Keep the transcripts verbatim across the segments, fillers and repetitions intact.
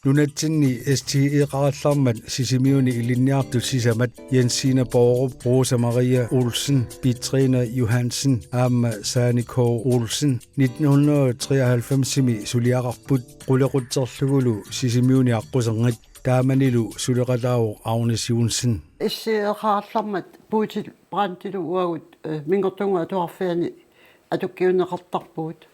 Nunatsinni S T E-qarallarmat Sisimiuni ilinniartut sisamat Jensine Borup, Rosa Maria Olsen, Petrine Johansen aamma Sani K. Olsen nitten hundrede og treoghalvfems-imi suliaqarput qulequtserlugulu Sisimiuni aqquserngit, taamanilu suleqataavoq Agnes Joensen. S T E-qarallarmat Bodil Brandtilu uagut, eh, Minngortunnguup Atuarfiani atukkiunneqartarpugut.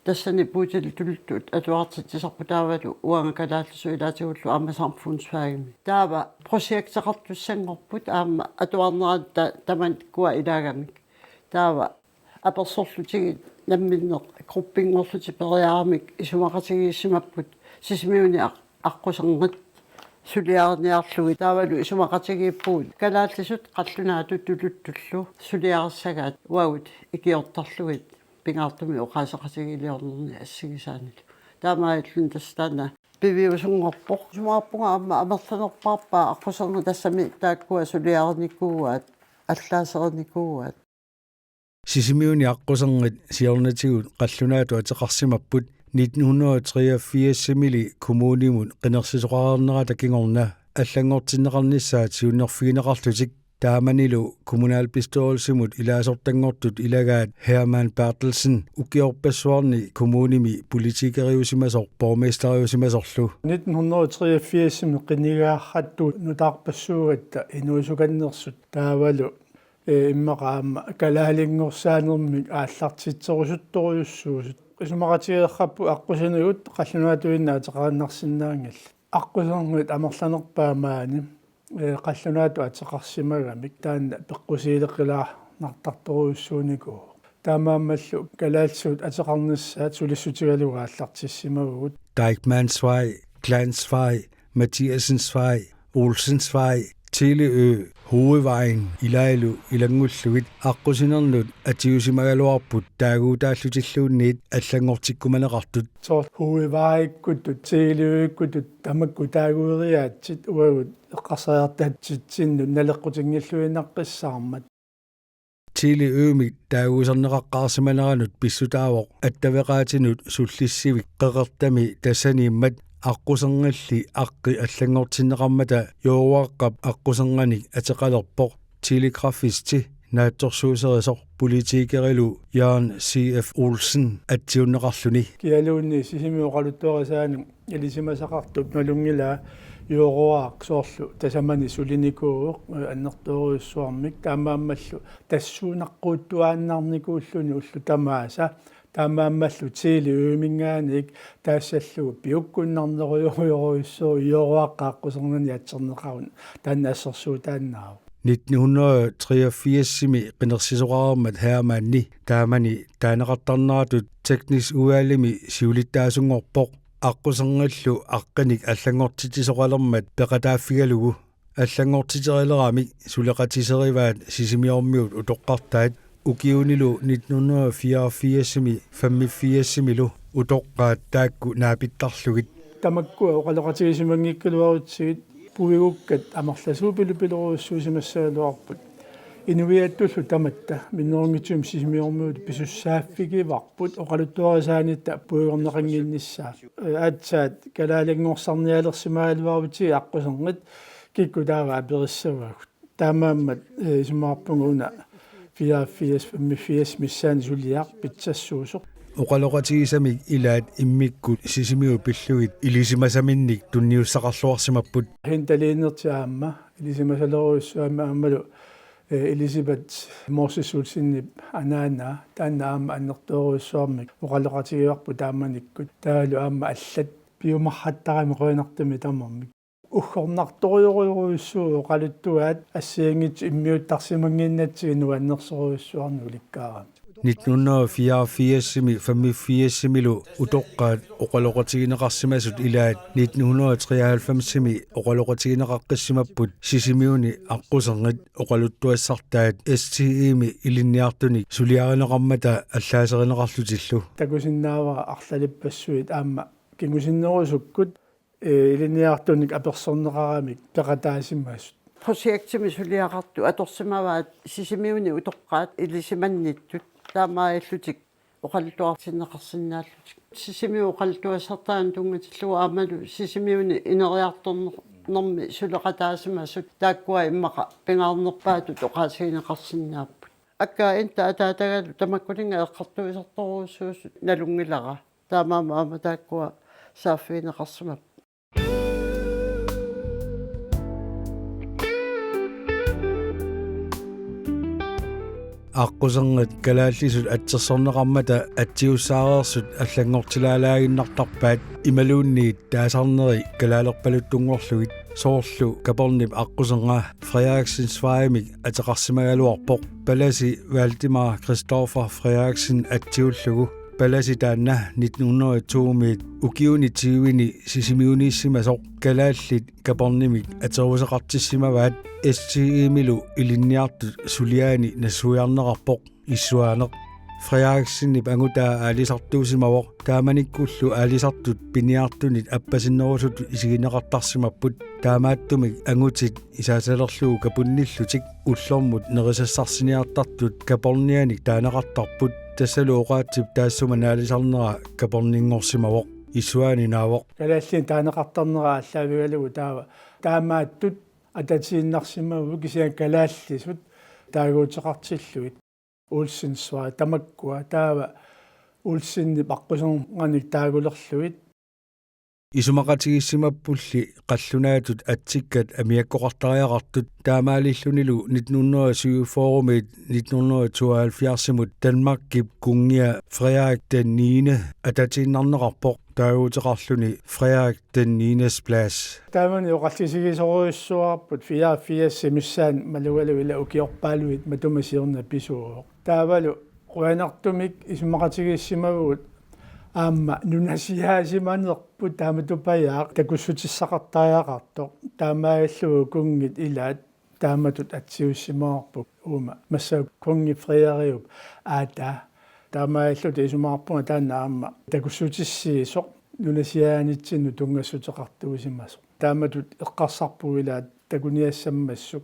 Tassani Bodil tuluttut atuartitsisarput taavalu uanga kalaallisut ilaatigullu aamma samfundsfagimi. Taava projekteqartussanngorput aamma atuarneranut ta-, tamakkua ilaagamik. Taava apersorlutigit namminneq gruppinngorlutik periaramik isumaqatigiissimapput Sisimiuni aq-, aqquserngit suliariniarlugit, taavalu isumaqatigiippugut kalaallisut qallunaatut tuluttullu suliarissagaat uagut ikiortarlugit pingaartumik oqaaseqatigiiliornerni assigisaanilu. Taamaalilluni tassa taanna piviusunngorpoq. Isumaqarpunga aamma amerlanerpaarpaa aqquserngit tassami taakkua suliarinikuuaat, allaaserinikuuaat. Sisimiuni aqquserngit siornatigut qallunaatut ateqarsimapput nitten hundrede og treogfirs-imili kommunimut qinersisoqareernerata kingorna allanngortinneqarnissaat siunnerfigineqarlutik, taamanilu kommunalbestyrelsimut ilaasortanngortut ilagaat Hermann Berthelsen ukiorpassuarni kommunimi politikeriusimasoq borgmesteriusimasorlu. Nitten hundrede og treogfirs-imi qinigaartut nutaarpassuugatta inuusukannersut taavalu, eh, immaqa aamma kalaalinngorsaannermik aallartitserusuttorujussuusut. Isumaqatigeerparput aqqusinigut qallunaatuinnaq ateqarsinnaagallit. Aqquserngit amerlanerpaat maani, eh, qallunaatut ateqarsimagamik taanna peqqusiileqilaarnartartorujussuunikuuvoq. Taamaammallu kalaallisut ateqarnissaat sulissutigalugu aallartissimavagut. Deichmannsvej, Glanzvej, Mathiassensvej, Olsensvej, Teleø, Hovedvejen ilaallu ilanngullugit aqqusinernut atiusimagaluarput taaguutaallutilluunniit allanngortikkumaneqartut. Soorlu Hovedvejikkutut, Teleøkkutut tamakku taagueriaatsit uagut eqqarsariartatsitsinnut naleqqutinngilluinnaqqissaarmat. Teleømik taaguuserneqaqqaarsimaneranut pissutaavoq attaveqaatinut sullissivik qeqertami tassaniimmat aqquserngilli aqqi allanngortinneqarmata Jooruaqqap aqqusernganik ateqalerpoq Telegrafisti naatsorsuuserisoq politikerilu Jørgen C F Olsen atsiunneqarluni. Kialuunniit Sisimiut oqaluttuarisaanik ilisimasaqartup nalunngilaa Jooruaraq soorlu tasamani sulinikuuvoq, eh, annertoorujussuarmik, taamaammallu tassuunaqquuttuaannarnikuulluni ullut tamaasa, taamaammallu Teleøminngaanniit taassallugu piukkunnarnerujorujorujussuuvoq Jooruaqqap aqquserngani atserneqaruni, taanna assersuutaannaavoq. Nitten hundrede og treogfirs-imi qinersisoqareermat Hermanni taamani taaneqartarneratut teknisk udvalgimi siulittaasunngorpoq, aqquserngillu aqqinik allanngortitsisoqalermat peqataaffigalugu. Allanngortiterileramik suleqatiserivaat Sisimiormiut utoqqartaat, ukiunilu nitten hundrede og fireogfirs-imi femogfirs-imilu utoqqaat taakku naapittarlugit. Tamakkua oqaloqatigisimanngikkaluarutsigit puigukkat amerlasuut pilupilorujussuusimassagaluarput. Inuiattullu tamatta minnerunngitsumik Sisimiormiut pisussaaffigivarput oqaluttuarisaanitta puigorneqannginnissaa. Aatsaat kalaalingorsaarnialersimagaluarutigit aqquserngit kikkut taava aperissavavut. Taamaammat, eh, isumaqarpunga una fireogfirs femogfirs missaani suliaq pitsassuusoq. Oqaloqatigisamik ilaat immikkut Sisimiut pillugit ilisimasaminnik tunniussaqarluarsimapput. Hindaliinerti aamma ilisimasalerujussuarmi aammalu, eh, Elisabeth Moses Olsenip anaanaa, taanna aamma annertoorujussuarmik oqaloqatigivarput taamanikkut. Taavalu aamma allat piumassuttaramik qujanartumik tamarmik. Uggornartorujorujussuuvoq oqaluttuaat assigiinngitsut immiuttarsimannginnatsigit nuannersorujussuarnik ulikkaarami. Nitten hundrede og fireogfirs-imi femogfirs-imilu utoqqaat oqaloqatigineqarsimasut ilaat nitten hundrede og treoghalvfems-imi oqaloqatigineqaqqissimapput Sisimiuni aqquserngit oqaluttuassartaat S T E-mi ilinniartunik suliarineqarmata allaaserineqarlutillu. Takusinnaavara arlalippassuit aamma kingusinnerusukkut, eh, ilinniartunik apersorneqaramik peqataasimasut. Projektimi suliaqartut atorsimavaat Sisimiuni utoqqaat ilisimannittut, taamaalillutik oqaluttuartinneqarsinnaallutik. Sisimiut oqaluttuassartaanut tunngatillugu aammalu Sisimiuni ineriartornermi suleqataasimasut taakkua immaqa pingaarnerpaatut oqaasigineqarsinnaapput. Akkaa inta ataatagalu tamakkuninnga eqqartuisartorujussuusut nalunngilara. Taamaammat aamma taakkua saaffigineqarsimapput. Aqquserngat kalaallisut atsersorneqarmata atsiussaareersut allanngortilaalaaginnartarpaat imaluunniit taasarneri kalaalerpaluttunngorlugit, soorlu Kapernip aqqusernga Frederiksensvejimik ateqarsimagaluarpoq, palasi Valdemar Christoffer Frederiksen atsiullugu. Palasi taanna nitten hundrede og to-miit ukiuni tyveni Sisimiuniissimasoq, kalaallit Kapernimik ateruseqartissimavaat. S T M-ilu ilinniartut suliaani nassuiarneqarpoq issuaaneq. Frederiksenip angutaa aalisartuusimavoq, taamanikkullu aalisartut piniartunit appasinnerusutut isigineqartarsimapput. Taamaattumik angutit isaasalerlugu kapunnillutik ullormut nerisassarsiorniartartut Kapernianik taaneqartarput. Tassalu oqaatsip taassuma naalisarnera Kaperninngorsimavoq. Issuaani naavoq: Kalaallinik taaneqartarnera aallaavigalugu taava taamaattut atatiinnarsimavagut, kisianni kalaallisut taaguuteqartillugit. Olsensvej tamakkua, taava Olsenip aqqusernganik taagulerlugit. Isumaqatigiissimappulli qallunaatut atsikkat amiakkoqartariaqartut, taamaalillunilu nitten hundrede og syvogfyrre-miit nitten hundrede og tooghalvfjerds-imut Danmarkip kunngia Frederik den niende atatiinnarneqarpoq, taaguuteqarluni Frederik den niendes plads. Taamani oqallisigisorujussuarput fireogfirsimi missaani malugalugu ila ukiorpaaluit matuma siorna pisuuvoq. Taavalu qujanartumik isumaqatigiissimavugut aamma nunasiaasimanerput taamatupajaaq takussutissaqartariaqartoq. Taamaalillunilu kunngit ilaat taamatut atsiussimavarput uuma massakkut kunngip Frederiup aataa. Taamaalilluta isumaqarpunga taanna aamma takussutissiisoq nunasiaanitsinnut tunngassuteqartuusimasoq. Taamatut eqqarsarpugut ilaat takuniassammassuk.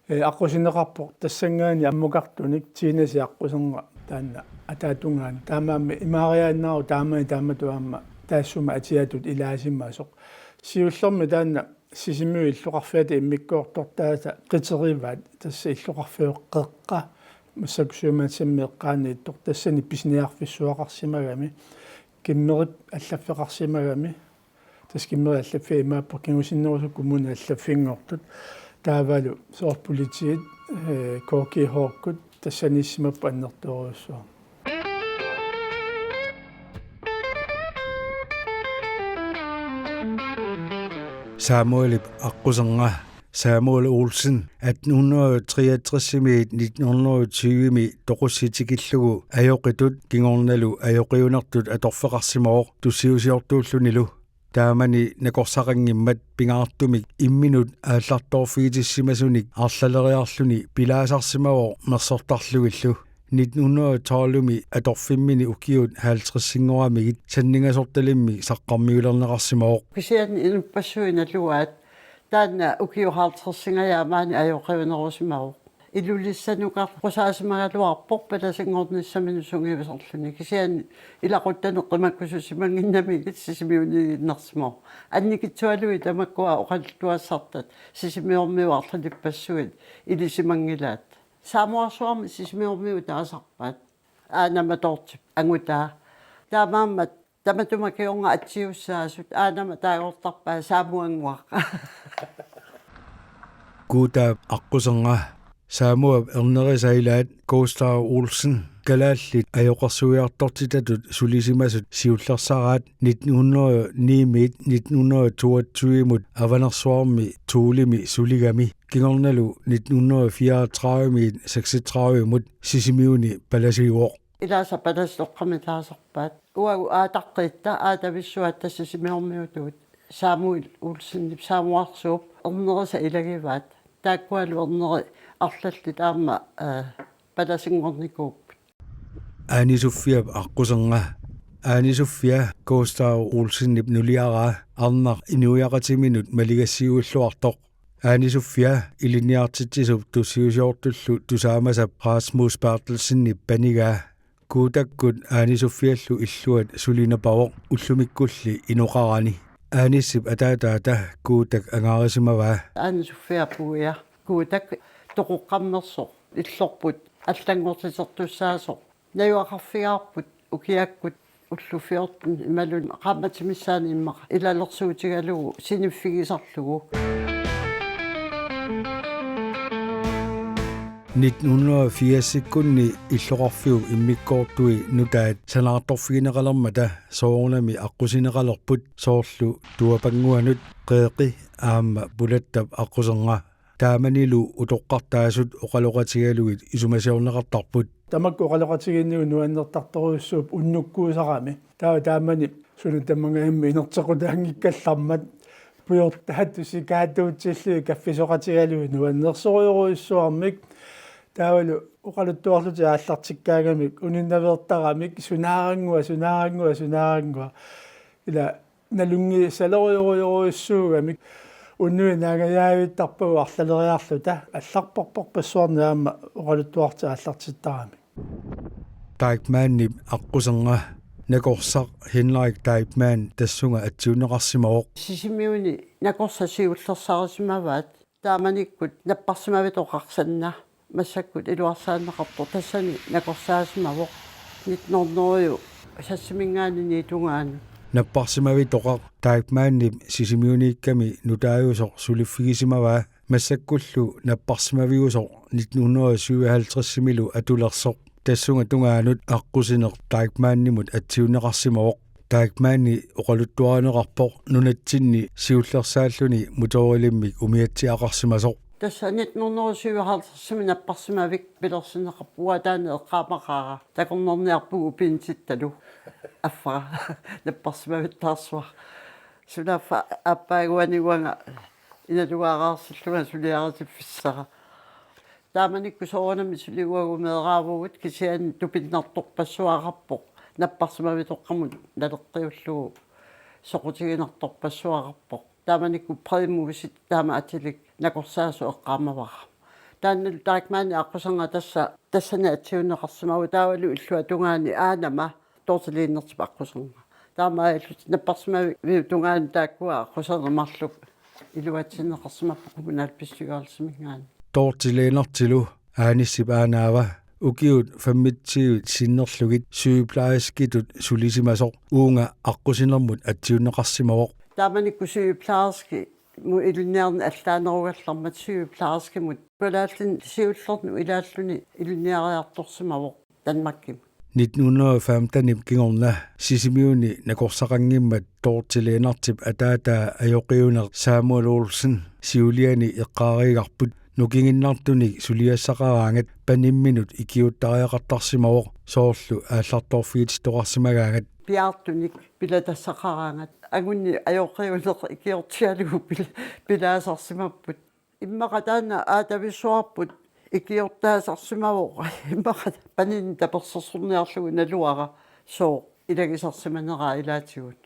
Ee, aqqusineqarpoq tassanngaanniit ammukartunik Tiinasi aqqusernga taanna ataatungaani. Taamaammat imaariaannarpoq taamani taamatut aamma taassuma atiatut ilaasimasoq. Siullermik taanna Sisimiut illoqarfiata immikkoortortaasa qiterivaat, tassa illoqarfioqqeqqa massakkut Siumanasammi eqqaaniittoq, tassani pisiniarfissuaqarsimagami, kimmerip allaffeqarsimagami, tassa kimmeri allaffia imaappoq kingusinnerusukkut kommuni allaffinngortut, taavalu soorlu politiit, ee, K G H-kkut tassaniissimapput annertoorujussuarmik. Samuelip aqqusernga Samuel Olsen atten hundrede og treogtres-imiit nitten hundrede og tyve-mi toqussip tikillugu ajoqitut kingornalu ajoqiunertut atorfeqarsimavoq tussiusiortuullunilu. Taamani nakorsaqanngimmat pingaartumik imminut aallartoorfigitissimasunik arlaleriarluni pilaasarsimavoq mersortarlugillu. Nitten hundrede og tolv-imi atorfimmini ukiut halvtredsinngoramigit sanningasortalimmik saqqarmiulerneqarsimavoq. Kisianni inuppassuit nalugaat taanna ukiut halvtredsingajaat maani ajoqiunerusimavoq. Ilulissanukarusaasimagaluarpoq palasinngornissaminut sungiuserluni. Kisianni ilaquttaneq qimakkusussimannginnamigit Sisimiuniiginnarsimavoq. Annikitsualuit tamakkua oqaluttuassartat Sisimiormiut arlalippassuit ilisimanngilaat. Saamuarsuarmi Sisimiormiut taasarpaat. Aanamatoortip angutaa. Taamaammat tamatuma kingorna atsiussaasut aanama taagortarpaat Saamuannguaq. Kuutaap aqqusernga Saamuap ernerisa ilaat Gustav Olsen kalaallit ajoqersuiartortitatut sulisimasut siullersaraat nitten hundrede ni-miit nitten hundrede toogtyve-mut Avanersuarmi Thuleqarfimmi suligami. Kingornalu nitten hundrede fireogtredive-miit seksogtredive-mut Sisimiuni palasivoq. Ilaasa palasitoqqami taasarpaat. Uagut aataqqitta aatavissuatta Sisimiormiutut Samuel Olsenip Saamuarsuup ernerisa ilagivaat. Taakkualu erneri arlallit aamma, eh, palasinngornikuupput. Aani Soffiap aqqusernga. Aani Soffia Gustav Olsenip nuliaraa arnaq inuiaqatiminut maligassiuilluartoq. Aani Soffia ilinniartitsisup tussiusiortullu tusaamasap Rasmus Berthelsenip panigaa. Kuutakkut Aanisuffiallu illuat suli napavoq ullumikkulli inoqarani. Aanisip ataataata Kuutak angaarisimavaa. Aanisuffiarpugut, ja. Kuutak toqoqqammersoq illorput allanngortitertussaasoq. Najugaqarfigaarput ukiakkut ullut fjorten imaluunniit qaammatit missaanni immaqa ilalersuutigalugu siniffigisarlugu. Nitten hundrede og firsikkunni illoqarfiup immikkoortui nutaat sanaartorfigineqalermata soorunami aqqusineqalerput, soorlu Tuapannguanut Qeeqqi aamma Pulattap aqqusernga. Taamanilu utoqqartaasut oqaloqatigalugit isumasiorneqartarput. Tamakku oqaloqatigiinnigut nuannertartorujussuupput unnukkuusarami. Taava taamani suna tamangajammik inerteqqutaanngikkallarmat pujortaatut sikaatuutillugit kaffisoqatigalugit nuannersorujorujussuarmik. Taavalu oqaluttuarlutik aallartikkaagamik uninnaveertaramik sunaarannguaq, sunaarannguaq, sunaarannguaq. Ila nalunngisalerujorujorujussuugamik unnuit naangajaavittarpagut arlaleriarluta allarparparpassuarnik aamma oqaluttuarlutik aallartittaramik. Deichmannip aqqusernga nakorsaq Henrik Deichmann tassunga atsiunneqarsimavoq. Sisimiuni nakorsat siullersarisimavaat. Taamanikkut napparsimavitoqaq Sanna massakkut iluarsaanneqartoq tassani nakorsaasimavoq nitten hundrede og seksiminngaanniit tungaanut. Napparsimavitoqaq Deichmannip Sisimiuniikkami nutaajusoq suliffigisimavaa, massakkullu napparsimaviusoq nitten hundrede og syvoghalvtredsimilu atulersoq. Tassunga tungaanut aqqusineq Deichmannimut atsiunneqarsimavoq. Deichmanni oqaluttuarineqarpoq nunatsinni siullersaalluni motorilimmik umiatsiaqarsimasoq. Tassa nitten hundrede og syvoghalvtredsimi napparsimavik pilersinneqarpoq, uanga taanna eqqaamaqaara, takornarniarpugut upintittalu affaa napparsimavittaarsuaq. Sunaaffa aappaaguani uanga inalugaaraarsillunga suliaritiffissara. Taamanikkut soorunami suli uagut meeraavugut, kisianni tupinnartorpassuaqarpoq napparsimavitoqqamut naleqqiullugu soqutiginartorpassuaqarpoq. Taamanikkut Primusit taama atilik nakorsaasoq eqqaamavara. Taannalu Deichmannip aqqusernga tassa, tassani atsiunneqarsimavoq, taavalu illuatungaani Aanama Dorthe Lennertip aqqusernga. Taamaalillutik napparsimaviup tungaanut taakkua aqquserneq marluk iluatsinneqarsimapput kommunalbestyrelsiminngaanniit. Dorthe Lennertilu Aanisip aanaava ukiut femogtyve sinnerlugit sygeplejerskitut sulisimasoq uunga aqqusinermut atsiunneqarsimavoq. Taamanikkut sygeplejerskimut ilinniarneq allaanerugallarmat sygeplejerskimut kalaallini siullernut ilaalluni ilinniariartorsimavoq Danmarkimut. Nitten hundrede og femtenip kingorna Sisimiuni nakorsaqanngimmat Dorthe Lennertip ataataa ajoqiuneq Samuel Olsen siuliani eqqaariigarput. Nukinginnartunik suliassaqaraangat panimminut ikiuuttariaqartarsimavoq, soorlu aallartorfigitittoqarsimagaangat. Piaartunik pilatassaqaraangat, angunni ajoqiuneq ikiortigalugu pil-, pilaasarsimapput. Immaqa taanna aatavissuarput ikiortaasarsimavoq, immaqa paninni tapersersorniarlugu naluara sooq ilagisarsimaneraa ilaatigut.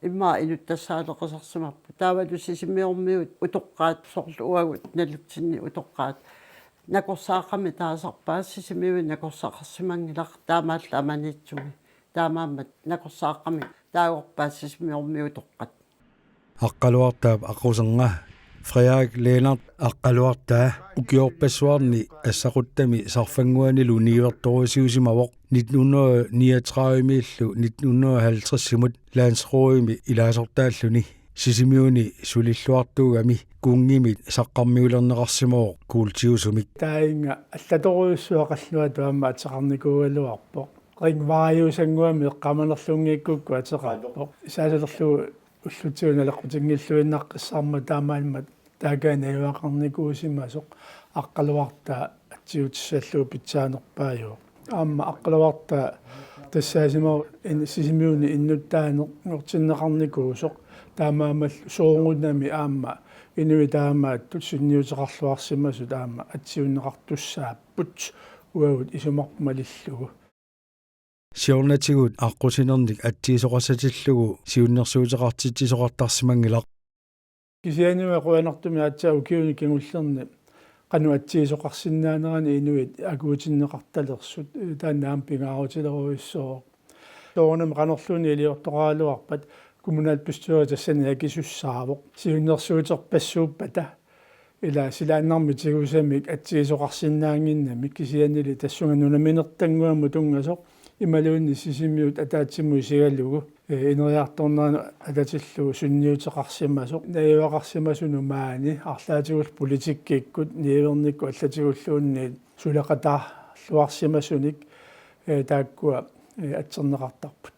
Immaqa inuttassaaleqisarsimapput. Taavalu Sisimiormiut utoqqaat, soorlu uagut nalitsinni utoqqaat, nakorsaaqqamik taasarpaat, Sisimiuni nakorsaqarsimanngilaq, taamaallaat Maniitsumi. Taamaammat nakorsaaqqamik taagorpaat Sisimiormiut utoqqat. Aqqaluartaap aqqusernga Frederik Lennert Aqqaluartaa ukiorpassuarni assaquttami Sarfannguanilu niuertorusiusimavoq. Nitten hundrede niogtredivemiillu nitten hundrede halvtredsimut landsrådimi ilaasortaalluni Sisimiuni sulilluartuugami kunngimit saqqarmiulerneqarsimavoq kuultiusumik. Taanna allatorujussuaq qallunaatut aamma ateqarnikuugaluarpoq. Ringvejusannguamik eqqaamanerlunngikkukku ateqarpoq. Saasalerlugu ullutsinnut naleqqutinngilluinnaqqissaarmat taamaammat taakani najugaqarnikuusimasoq Aqqaluartaa atsiutissallugu pitsaanerpaajuvoq. Aamma Aqqaluartaa tassaasimavoq in-, Sisimiuni innuttaanerngortinneqarnikuusoq, taamaammallu soorunami aamma inuit taamaattut sunniuteqarluarsimasut aamma atsiunneqartussaapput uagut isumarput malillugu. Siornatigut aqqusinernik atsiisoqassatillugu siunnersuuteqartitsisoqartarsimanngilaq. Kisianni uanga qujanartumik aatsaat ukiuni kingullerni Qanoq atsigisoqarsinnaanerani inuit akuutinneqartalersut, eh, taanna aamma pingaarutilerujussuuvoq. Soorunami qanorluunniit iliortoqaraluarpat kommunalbestyrelse tassani akisussaavoq. Siunnersuuterpassuuppata ila silaannarmik tigusamik atsigisoqarsinnaannginnamik, kisiannili tassunga nunaminertannguamut tunngasoq imaluunniit Sisimiut ataatsimut isigalugu, eh, ineriartornerani atatillugu sunniuteqarsimasoq, najugaqarsimasunut maani arlaatigullu politikkikkut niuernikkut allatigulluunniit suleqataarluarsimasunik, eh, taakkua, eh, atserneqartarput.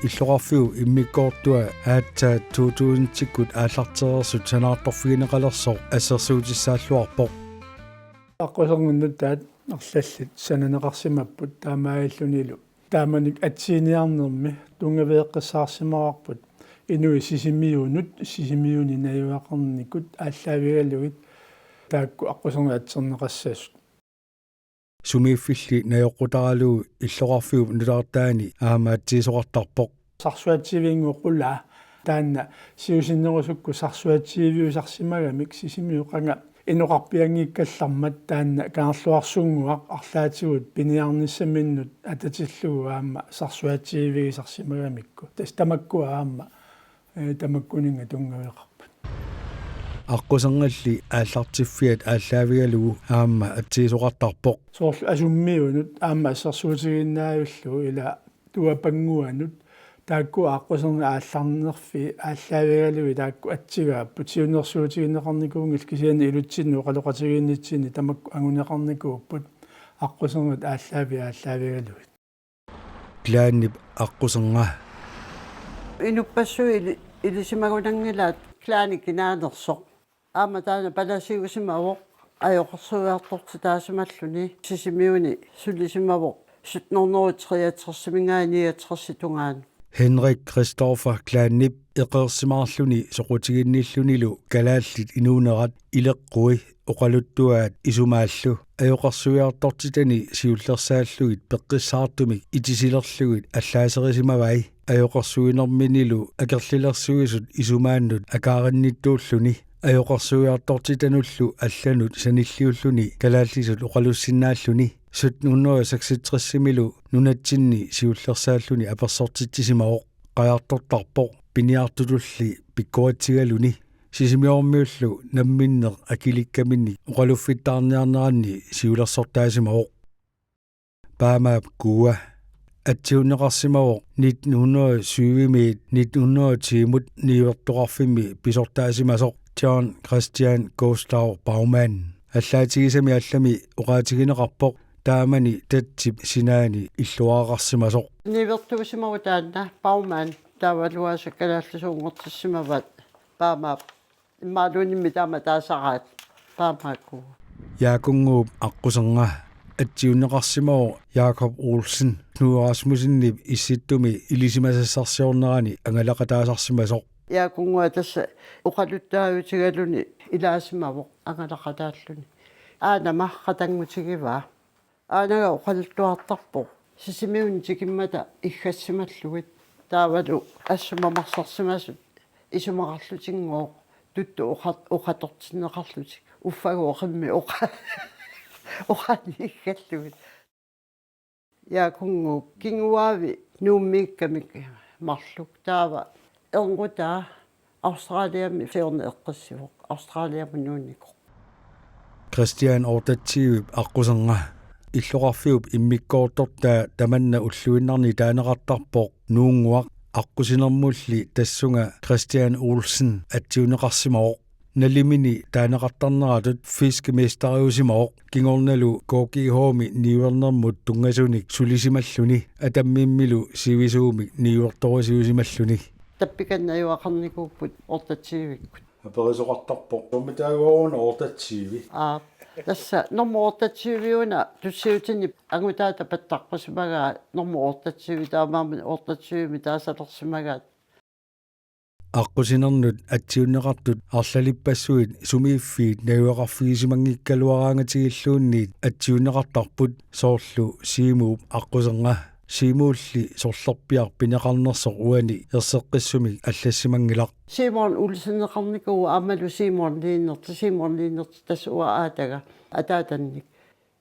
Illoqarfiup immikkoortua aatsaat to tusindikkut aallartereersut sanaartorfigineqalersoq assersuutissaalluarpoq. Aqquserngup nutaat arlallit sananeqarsimapput taamaalillunilu. Taamani atsiiniarnermi tunngaveeqqissaarsimavarput inuit Sisimiunut, Sisimiuni najugaqarnikut aallaavigalugit taakku aqqusernit atserneqassasut. Sumiiffilli najoqqutaralugu illoqarfiup nutaartaani aamma atsigisoqartarpoq. Sarsuatsivinnguuq qulaa taanna siusinnerusukkut sarsuatsiviusarsimagamik Sisimiut qanga inoqarpianngikkallarmat taanna Kangerluarsunnguaq arlaatigut piniarnissaminnut atatillugu aamma sarsuatsivigisarsimagamikku. Tassa tamakkua aamma, eh, tamakkuninnga tunngaveqarput. Aqqusernilli aallartiffiat aallaavigalugu aamma atsigisoqartarpoq. Soorlu Asummiunut aamma assersuutigiinnarlugu ila Tuapannguanut taakku aqqusernit aallarnerfii aallaavigalugit taakku atsigaapput, siunnersuutigineqarnikuunngillat kisianni ilutsinnut oqaloqatigiinnitsinni tamakku anguneqarnikuupput aqqusernit aallaavii aallaavigalugit. Klanip aqqusernga. Inuppassuit ili-, ilisimagunanngilaat klanip kinaanersoq. Aamma taanna palasiusimavoq ajoqersuiartortitaasimalluni, Sisimiuni sulisimavoq sytten hundrede treogtresiminngaanniit niogtresip tungaanut. Henrik Christoffer Klanip eqeersimaarluni soqutiginnillunilu kalaallit inuunerat ileqqui oqaluttuaat isumaallu ajoqersuiartortitani siullersaallugit peqqissaartumik itisilerlugit allaaserisimavai ajoqersuinerminilu akerlilersuisut isumaannut akaarinnittuulluni ajoqersuiartortitanullu allanut sanilliulluni kalaallisut oqalussinnaalluni sytten hundrede seksogtresimilu nunatsinni siullersaalluni apersortitsisimavoq. Qajartortarpoq piniartutulli pikkoratsigaluni. Sisimiormiullu namminneq akilikkaminnik oqaluffittaarniarneranni siulersortaasimavoq. Paamaap kuua. Atsiunneqarsimavoq nitten hundrede syvimiit nitten hundrede timut niuertoqarfimmi pisortaasimasoq John Christian Gustav Baumann. Allaatigisami allami oqaatigineqarpoq taamani tatsip sinaani illuaraqarsimasoq. Niuertuusimavoq taanna Baumann taavalu aasiit kalaallisuunngortissimavaat Paamaap. Immaaluunniimmi taama taasaraat Paamaap kuua. Jaakunnguup aqqusernga. Atsiunneqarsimavoq Jakob Olsen Knud Rasmussenip Issittumi ilisimasassarsiornerani angalaqataasarsimasoq. Jaakunnguaq tassa oqaluttaajutigaluni ilaasimavoq angalaqataalluni. Aanama qatanngutigivaa. Aanaga oqaluttuartarpoq Sisimiuni tikimmata iggassimallugit. Taavalu assut mamarsarsimasut isumaqarlutinngooq tuttut oqa-, oqatortinneqarlutik. Uffagooq qimmit oqa-, oqaanni iggallugit. Jaakunnguup kinguaavi Nuummiikkamik marluk taava erngutaa Australiami siorna eqqissivoq, Australiamut nuunnikoq. Christian otteogtyvep aqqusernga. Illoqarfiup immikkoortortaa tamanna ulluinnarni taaneqartarpoq Nuunnguaq, aqqusinermulli tassunga Christian Olsen atsiunneqarsimavoq. Nalimini taaneqartarneratut fiskemesteriusimavoq, kingornalu K G H-mi niuernermut tunngasunik sulisimalluni, Atammimmilu sivisuumik niuertorisiusimalluni. Tappikanna najugaqarnikuupput otteogtyvekkut. Aperisoqartarpoq: Suummi taava una otteogtyve? Aa, tassa nummer otteogtyve una tussiutinni angutaata pattaqqusimagaa nummer otteogtyve, taamaammat otteogtyvemi taasalersimagaat. Aqqusinernut atsiunneqartut arlalippassuit sumiiffiit najugaqarfigisimanngikkaluaraangatigilluunniit atsiunneqartarput, soorlu Siimuup aqqusernga. Simuulli sorlerpiaq pineqarnersoq uani erseqqissumik allassimanngilaq. Simon Olseneqarnikuuvoq aammalu Simon Lennert, Simon Lennert tassa uanga aataga ataatannik.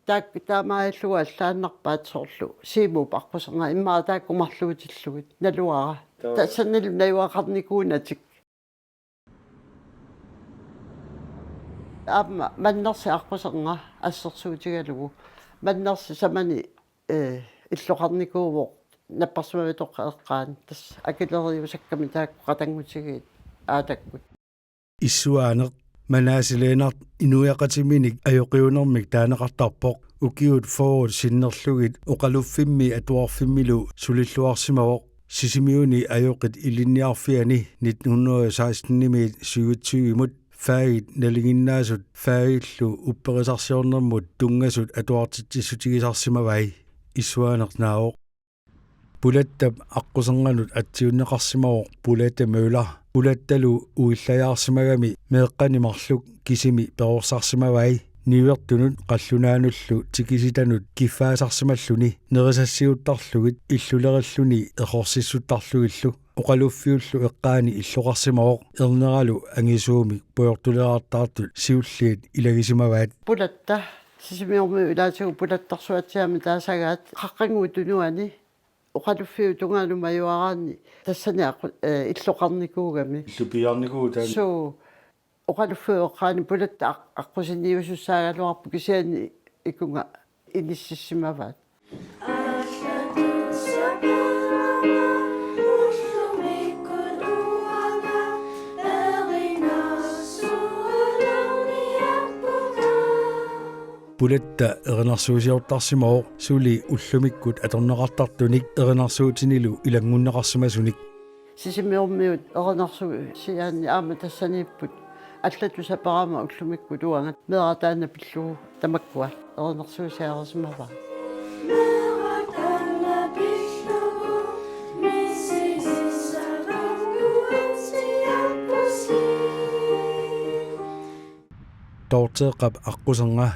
Taakku taamaallugu allaannarpaat soorlu Simup aqqusernera immaqa taakku marluutillugit naluara. Taava. Tassanilu najugaqarnikuunatik. Aamma Mannersip aqqusernera assersuutigalugu. Mannersi samani eh, illoqarnikuuvoq napparsimavitoqqat eqqaani, tassa akileriusakkami taakku qatanngutigiit aatakkut. Issuaaneq Manasse Lennert inuiaqatiminik ajoqiunermik taaneqartarpoq, ukiut fyrre sinnerlugit oqaluffimmi atuarfimmilu sulilluarsimavoq. Sisimiuni ajoqit ilinniarfiani nitten hundrede og seksten-imiit syvogtyve-mut fagit nalinginnaasut fagillu upperisarsiornermut tunngasut atuartitsissutigisarsimavai. Issuaaneq naavoq. Pulattap aqquserneranut atsiunneqarsimavoq Pulatta Møller. Pulattalu uillajaarsimagami meeqqani marluk kisimi perorsarsimavai. Niuertunut qallunaanullu tikisitanut kiffaasarsimalluni nerisassiuttarlugit illulerilluni eqorsissuttarlugillu. Oqaluffiullu eqqaani illoqarsimavoq, erneralu angisuumik pujortulerartartut siulliit ilagisimavaat. Pulatta, Sisimiormiut ilaatigut pulattarsuatsiaamik taasagaat Qaqqannguup Tunuani, oqaluffiup tungaanut majuaraanni tassani aqqu-, eh, illoqarnikuugami. Illupiiarnikuuvoq taanna. Suu, oqaluffiup eqqaani Pulatta aq-, aqqusiniusussaagaluarpoq kisianni ikunga inississimavaat. Pulatta erinarsuusiortarsimavoq suli ullumikkut atorneqartartunik erinarsuutinilu ilanngunneqarsimasunik. Sisimiormiut erinarsuusiaanni aamma tassaniipput. Allatut saperaama ullumikkut uanga meeraq taanna pillugu tamakkua erinarsuusiarisimavaa. Dortheeqqap aqqusernera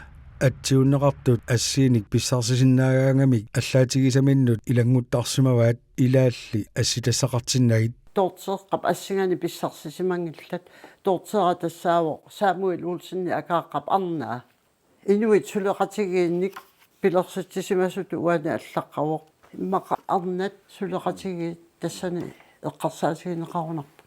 atsiunneqartut assiinik pissarsisinnaagaangamik allaatigisaminnut ilannguttarsimavaat, ilaalli assitassaqartinnagit. Dortheeqqap assinganik pissarsisimanngillat. Dortheera tassaavoq Samuel Olsenip akaaqqap arnaa. Inuit suleqatigiinnik pilersitsisimasutut uani allaqqavoq. Immaqa arnat suleqatigiit tassani eqqarsaatigineqarunarput.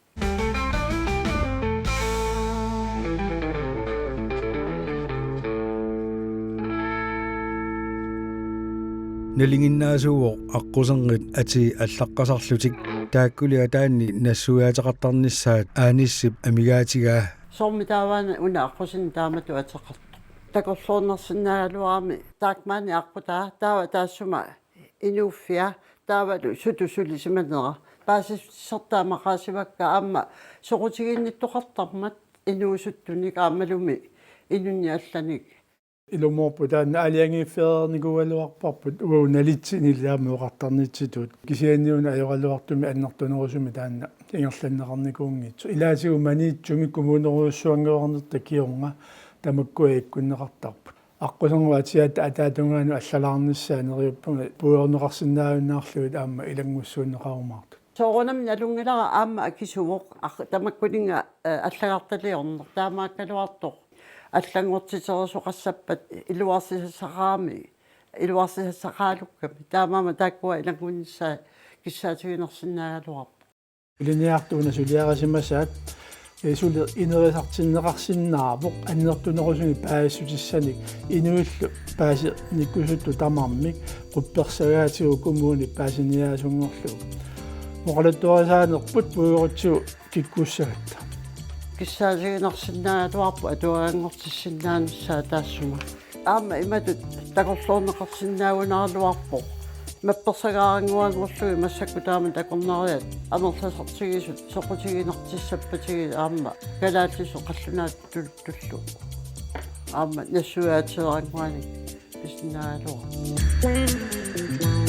Nalinginnaasuuvoq aqqusernit atii allaqqasarlutik, taakkuli ataanni nassuiaateqartarnissaat Aanissip amigaatigaa. Soormi taavaana una aqquserneq taamatut ateqartoq. Takorloornersinnaagaluarami taakmaani aqqutaa taava taassuma inuuffia taavalu sutut sulisimanera. Paasissutissertaa maqaasivakka aamma soqutiginnittoqartarmat inuusuttunik aammalumi inunnik allanik. Ilumoorpoq taanna aalajangiiffeereernikuugaluarparput uagut nalitsinillu aamma oqartarnitsitut. Kisianni una ajoraluartumik annertunerusumik taanna ingerlanneqarnikuunngitsoq. Ilaatigut Maniitsumi kommunerujussuanngoreernerta kingorna tamakkua ikkunneqartarput. Aqqusernup atia ataatungaanut allalaarnissaa neriuppunga puigorneqarsinnaajunnaarlugit aamma ilanngussuunneqarumaartut. Soorunami nalunngilara aamma akisuvoq, aq-, tamakkuninnga, eh, allagartaliorneq taamaakkaluartoq. Allanngortiterisoqassappat iluarsisassaqarami, iluarsisassaqarukkami. Taamaammat taakkua ilanngunnissaat kissaatiginersinnaagaluarpoq. Ilinniartut una suliarisimasaat, eh, suli inerisartinneqarsinnaavoq annertunerusumik paasissutissanik inuillu paasinikkusuttut tamarmik quppersagaatigut kommunip paasiniaasunngorlugu. Oqaluttuarisaanerput puigorutsigu kikkussagatta. Kissaatiginarsinnaagaluarpoq atuaganngortissinnaanissaa taassuma. Aamma imatut takorloorneqarsinnaagunaraluarpoq. Mappersagaarannguanngorlugit massakkut taama takornariat amerlasartigisut soqutiginartissappatigit aamma kalaallisut qallunaatut tuluttullu. Aamma nassuiaateerannguanik pisinnaagaluarpoq.